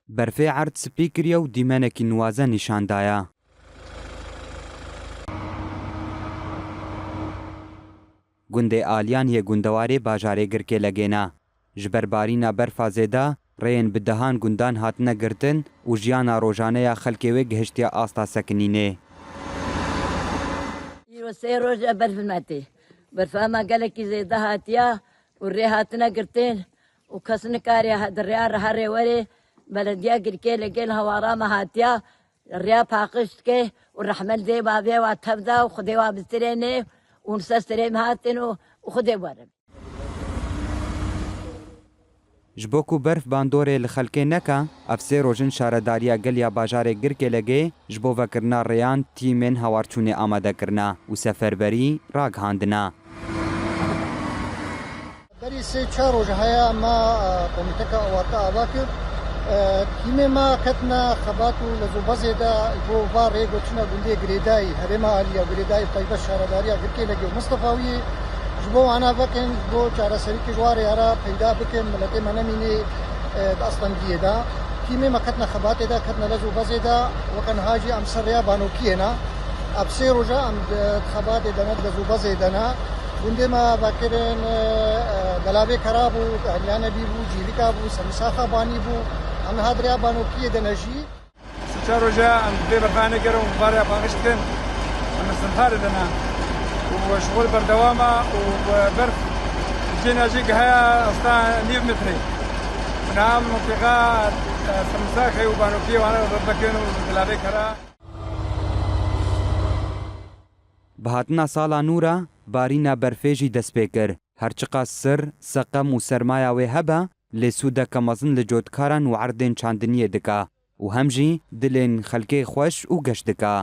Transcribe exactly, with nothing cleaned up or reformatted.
Berfê erd spî kiriye û dîmenekî nuwaze nîşan daye. Gundê Aliyan yê gundewarê bajarê Girkêlegê ne. Ji ber barîna berfa zêde, rêyên bi dehan gundan hatine girtin û jiyana rojane ya xelkê wê gihiştiye asta sekinînê. Îro sê roj e berf me tê. Berfa me gelekî zêde hatiye û rê hatine girtin û kes nikare he-, di rêya re herê werê. Belediya Girkêlegê li hewara me hatiye, rêya paqij dike û rehmet dê bavê wa tev da û Xwedê wa bistirêne û li ser sirê me hatin û, û Xwedê werin. Ji bo ku berf bandorê li xelkê neke, ev sê roj in şaredariya gel ya bajarê Girkêlegê ji bo vekirina rêyan tîmên hewarçûnê amade kirine û seferberî ragihandine. Berî sê çar roj heye me, e, komîteka awarte ava kir. E, tîmê me ketine xebat û lezûbezê de ji bo va rê goçina gundê girêdayî, herêma alî ya girêdayî, taybet şaredariya Girkêlegê û Mistefawiyê. Ji bo wana vekin, ji bo çareserî ji wa rêya re peyda bikin, miletê me nemînê, e, di astengiyê de. Tîmê me ketine xebatê de, ketine lez û bezê de, weke niha jî em ser rêya banokiyê ne. Ev sê roja em di xebatê de ne, di lez û bezê de ne. Gundê me vekirin, e, Delavê Kera bû, Heliya Nebî bû, Cîvika bû, Semîsaxa Banî bû. Em niha di rêya banokiyê de ne jî. Sê çar roja em vê berfa negerin û barê paqij dikin. Em li Sinxarê de ne. Û şixul berdewam e û berf cêna jî gihe asta nîv metrê. Niha mintîqa, e, Semîsaxê û Banokiyê wana berf vekin û Dilavê Kera. Bi hatina sala nû re barîna berfê jî dest pê kir. Her çiqas sir, seqem û sermaya wê hebe, lê sûdeke mezin li cotkaran û erdên çandiniyê dike û hem jî dilên xelkê xweş û geş dike.